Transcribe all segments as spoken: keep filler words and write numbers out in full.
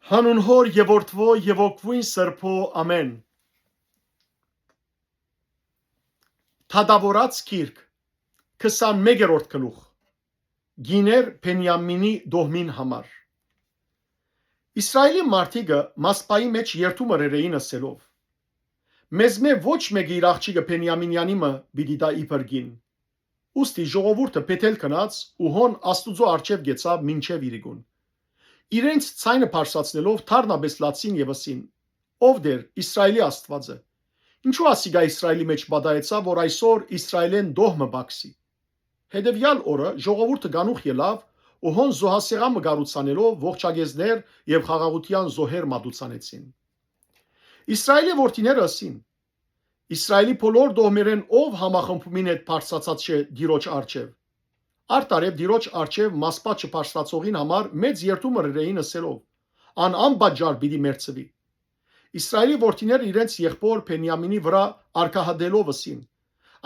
Հանուն Հօր եւ Որդւոյ եւ Հոգւոյն Սրբոյ, ամէն։ Թադաւորած գիրք, քսանմեկերորդ գլուխ։ Կիներ Բենիամինի տոհմին համար։ Իսրայէլի մարդիկը Մասպայի մէջ երդում ըրեր էին ըսելով. «Մեզմէ ոչ մէկը իր աղջիկը Բենիամինեանի մը պիտի տայ իբր կին»։ Ուստի ժողովուրդը Բեթել գնաց ու հոն Աստուծոյ առջեւ կեցաւ մինչեւ իրիկուն։ Իրենց ձայնը բարձրացնելով դառնապէս լացին եւ ըսին. «Ո՛վ Տէր, Իսրայէլի Աստուածը, ինչո՞ւ ասիկա Իսրայէլի մէջ պատահեցաւ, որ այսօր Իսրայէլէն տոհմը պակսի»։ Հետեւեալ օրը ժողովուրդը կանուխ ելաւ ու հոն զոհասեղան մը կառուցանելով ողջակեզներ եւ խաղաղութեան զոհեր մատուցանեցին։ Իսրայէլի որդիները ըսին. «Իսրայէլի բոլոր տոհմերէն ո՞վ համախմբումին հետ բարձրացած չէ Տիրոջ առջեւ»։ Արդարեւ Տիրոջ առջեւ Մասպա չբարձրացողին համար մեծ երդում ըրեր էին ըսելով. «Ան անպատճառ պիտի մեռցուի»։ Իսրայէլի որդիները իրենց եղբօր Բենիամինի վրայ արկահատելով ըսին.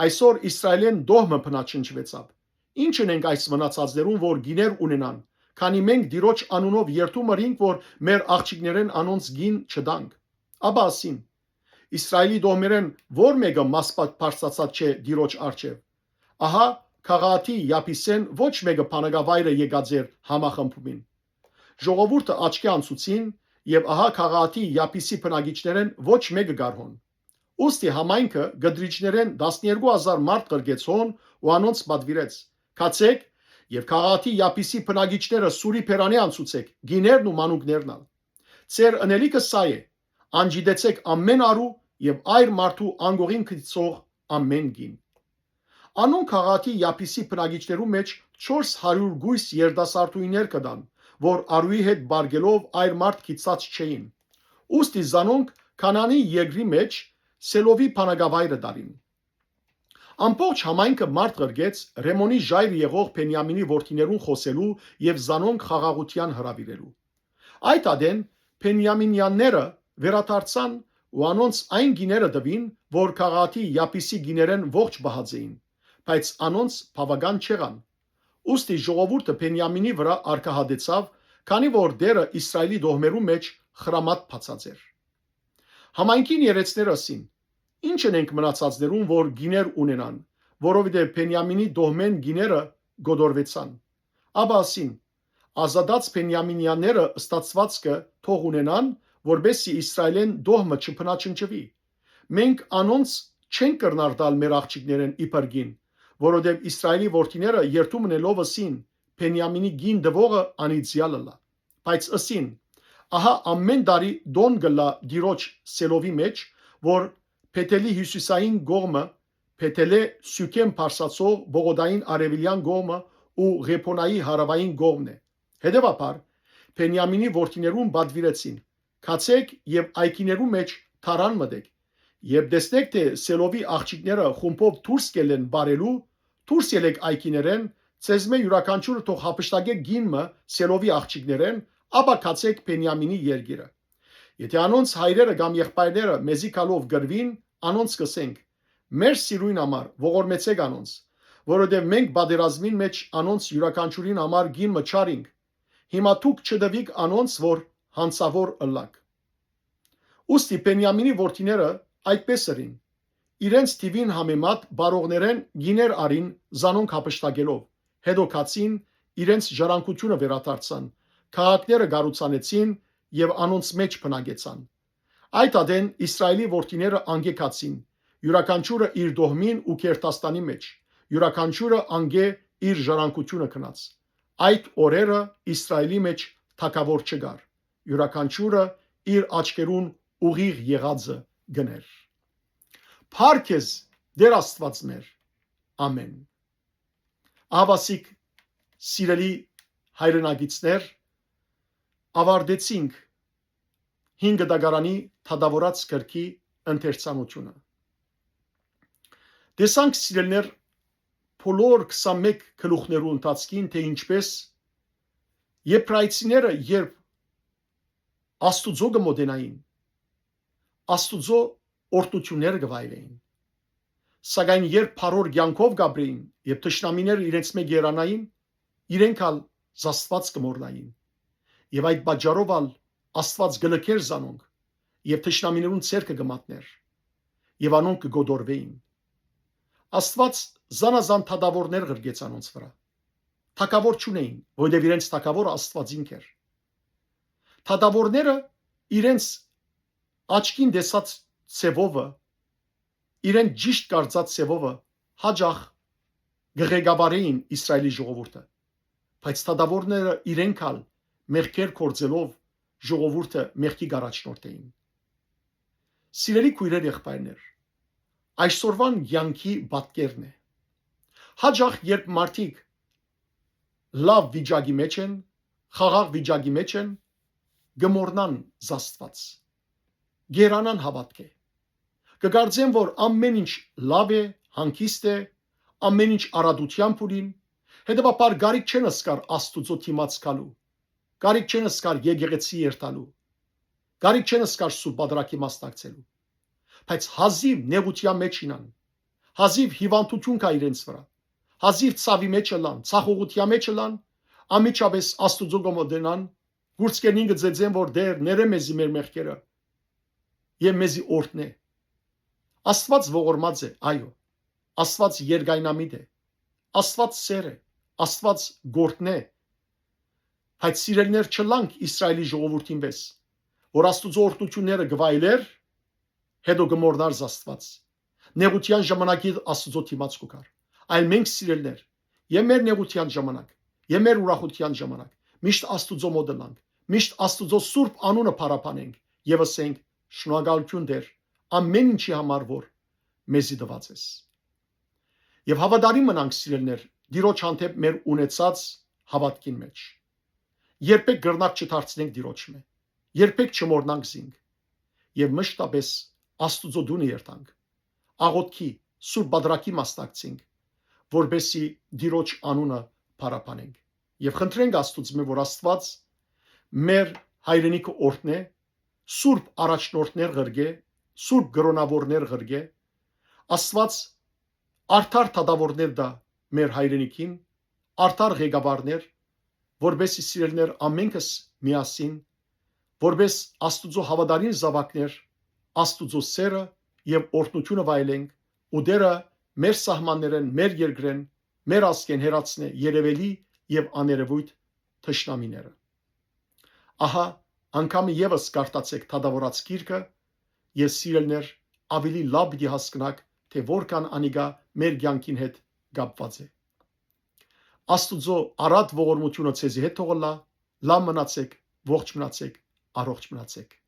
«Այսօր Իսրայէլէն տոհմը բնաջնջուեցաւ։ Ի՞նչ ընենք այս մնացածներուն, որ կիներ ունենան, քանի մենք Տիրոջ անունով երդում ըրինք, որ մեր աղջիկներէն անոնց կին չտանք»։ Ապա ըսին. «Իսրայէլի տոհմերէն ո՞ր մէկը Մասպա բարձրացած չէ Տիրոջ առջեւ։ Ահա Գաղաատի Յաբիսէն ոչ մէկը բանակավայրը եկած էր համախմբումին»։ Ժողովուրդը աչքի անցուցին եւ ահա Գաղաատի Յաբիսի բնակիչներէն ոչ մէկը կար հոն։ Ուստի համայնքը կտրիչներէն տասներկու հազար մարդ ղրկեց հոն ու անոնց պատուիրեց. «Գացէք եւ Գաղաատի Յաբիսի բնակիչները Սուրի բերանէ անցուցէք, կիներն ու մանուկներն ալ։ Ձեր ընելիքը սա է. անջիտեցէք ամէն առու եւ այր մարդու անկողին գցող ամէն կին»։ Անոնք Գաղաատի Յաբիսի բնակիչներու մէջ չորս հարիւր կոյս երիտասարդուհիներ կտան, որ առուի հետ պառկելով այր մարդ գցած չէին։ Ուստի զանոնք Քանանի երկրի մէջ Սելովի բանակավայրը տարին։ Ամբողջ համայնքը մարդ ղրկեց Ռեմոնի ժայռ եղող Բենիամինի որդիներուն խօսելու եւ զանոնք խաղաղութեան հրաւիրելու։ Այդ ատեն Բենիամինեանները վերադարձան ու անոնց այն կիները տուին, որ Գաղաատի Յաբիսի կիներէն ողջ պահած էին, բայց անոնց բաւական չեղան։ Ուստի ժողովուրդը Բենիամինի վրայ արկահատեցաւ, քանի որ Տէրը Իսրայէլի տոհմերու մէջ խրամատ բացած էր։ Համայնքին երեցները ըսին. «Ի՞նչ ընենք մնացածներուն, որ կիներ ունենան, որովհետեւ Բենիամինի տոհմէն կիները կոտորուեցան»։ Ապա ըսին. «Ազատած Բենիամինեանները ստացուածքը թող ունենան, որպէս զի Իսրայէլէն տոհմը չբնաջնջուի։ Մենք անոնց չենք կրնար տալ մեր աղջիկներէն իբր կին, որովհետեւ Իսրայէլի որդիները երդում ընելով ըսին. Բենիամինի կին տուողը անիծեալ ըլլայ»։ Բայց ըսին. «Ահա ամէն տարի տոն կ'ըլլայ Տիրոջ Սելովի մէջ, որ Բեթելի հիւսիսային կողմը, Բեթելէ Սիւքէմ բարձրացող պողոտային արեւելեան կողմը ու Ղեփոնայի հարաւային կողմն է»։ Հետեւաբար Բենիամինի որդիներուն պատուիրեցին. «Գացէք եւ այգիներու մէջ թառան մտէք։ Երբ տեսնէք, թէ Սելովի աղջիկները խումբով դուրս կ'ելլեն պարելու, դուրս ելէք այգիներէն, ձեզմէ իւրաքանչիւրը թող յափշտակէ կին մը Սելովի աղջիկներէն, ապա գացէք Բենիամինի երկիրը։ Եթէ անոնց հայրերը կամ եղբայրները մեզի գալով կռուին, անոնց կ'ըսենք. "Մեր սիրոյն համար ողորմեցէք անոնց, որովհետեւ մենք պատերազմին մէջ անոնց իւրաքանչիւրին համար կին մը չառինք։ Հիմա դուք չտուիք անոնց, որ յանցաւոր ըլլաք"։ Ուստի Բենիամինի որդիները այդպէս ըրին։ Իրենց թիւին համեմատ պարողներէն կիներ առին, զանոնք յափշտակելով, հետո գացին, իրենց ժառանգութիւնը վերադարձան, քաղաքները կառուցանեցին եւ անոնց մէջ բնակեցան։ Այդ ատեն Իսրայէլի որդիները անկէ գացին, իւրաքանչիւրը իր տոհմին ու գերդաստանի մէջ, իւրաքանչիւրը անկէ իր ժառանգութիւնը գնաց։ Այդ օրերը Իսրայէլի մէջ թագաւոր չկար, իւրաքանչիւրը իր աչքերուն ուղիղ եղածը կ'ընէր։ Փառք քեզ, Տէր Աստուած մեր։ Ամէն։ Ահաւասիկ, սիրելի հայրենակիցներ, աւարտեցինք հինգ դագարանի դատաւորած գրքի ընթերցանութիւնը։ Տեսանք, սիրելիներ, բոլոր քսանմէկ գլուխներու ընթացքին, թէ ինչպէս Եբրայեցիները, երբ Աստուծոյ կը մօտենային, Աստուծոյ օրհնութիւնները կը վայելէին։ Սակայն երբ բարոր կեանքով կ'ապրէին եւ թշնամիները իրենց մէջ երանային, իրենք ալ զաստուած կը մոռնային։ Եւ այդ պատճառով ալ Աստուած կը լքէր զանոնք եւ թշնամիներուն ձեռքը կը մատնէր եւ անոնք կը կոտորուէին։ Աստուած զանազան թագաւորներ ղրկեց անոնց վրայ։ Թագաւոր չունէին, որովհետեւ իրենց թագաւորը Աստուածինք էր։ Թագաւորները իրենց աչքին տեսած ձևովը, իրեն ճիշտ կարծած ձևովը հաճախ կը ղեկավարէին Իսրայելի ժողովուրդը, բայց թագաւորները իրենք ալ մեղքեր գործելով ժողովուրդը մեղքի կ'առաջնորդէին։ Սիրելի քոյրեր, եղբայրներ, այսօրվան կեանքի պատկերն է։ Հաճախ, երբ մարդիկ լաւ վիճակի մէջ են, խաղաղ վիճակի մէջ են, կը մոռնան զաստուած, կ'երանան հաւատքը։ Կը կարծեն, որ ամէն ինչ լաւ է, հանգիստ է, ամէն ինչ արատութեամբ ունին, հետեւաբար կարիք չեն զգար Աստուծոյ դիմաց գալու, կարիք չեն զգար եկեղեցի երթալու, կարիք չեն զգար Սուրբ Պատրակի մասնակցելու, բայց հազիւ նեղութեան մէջ ինան, հազիվ հիւանդութիւն կայ իրենց վրայ, հազիվ ցաւի մէջ ըլլան, ցախողութեան մէջ ըլլան, անմիջապէս Աստուծոյ կը մոտենան, կուրծքերնին կը ծեծեն, որ Տէր, ներէ մեզի մեր մեղքերը եւ մեզի օրհնէ։ Աստուած ողորմած է, այո, Աստուած երկայնամիտ է, Աստուած սէր է, Աստուած կ'օրհնէ, բայց, սիրելիներ, չըլլանք Իսրայելի ժողովուրդին պէս, որ Աստուծոյ օրհնութիւնները կը վայելէր, հետո կը մոռնար զաստուած։ Նեղութեան ժամանակի Աստուծոյ դիմաց կու գար։ Այլ մենք, սիրելիներ, եւ մեր նեղութեան ժամանակ, եւ մեր ուրախութեան ժամանակ միշտ Աստուծոյ մօտ ըլլանք, միշտ Աստուծոյ սուրբ անունը փառաբանենք եւ ըսենք. «Շնորհակալութիւն, Տէր, ամէն ինչի համար, որ մեզի տուած ես»։ Եւ հաւատարիմ մնանք, սիրելիներ, Տիրոջ հանդէպ մեր ունեցած հաւատքին մէջ։ Երբեք կրնակ չդարձնենք Տիրոջմէ, երբեք չմոռնանք զինք եւ մշտապէս Աստուծոյ տունը երթանք, աղօթքի, Սուրբ Պատրակի մասնակցենք, որպէսզի Տիրոջ անունը փառաբանենք։ Եւ խնդրենք Աստուծմէ, որ Աստուած մեր հայրենիքը օրհնէ, սուրբ առաջնորդներ ղրկէ, սուրբ կրօնաւորներ ղրկէ, Աստուած արդար թագաւորներ տայ մեր հայրենիքին, արդար ղեկավարներ, որպէսզի, սիրելիներ, ամենքս միասին, որպէս Աստուծոյ հաւատարիմ զաւակներ, Աստուծոյ սէրը եւ օրհնութիւնը վայելենք ու Տէրը մեր սահմաններէն, մեր երկրէն, մեր ազգէն հեռացնէ երեւելի եւ աներեւոյթ թշնամիները։ Ահա, անգամ եւս կարդացէք թագաւորաց գիրքը եւ, սիրելիներ, աւելի լաւ պիտի հասկնաք, թէ որքան անիկա մեր կեանքին հետ կապուած է։ Աստուծոյ առատ ողորմութիւնը ձեզի հետ թող ըլլայ, լաւ մնացէք, ողջ մնացէք, առողջ մնացէք։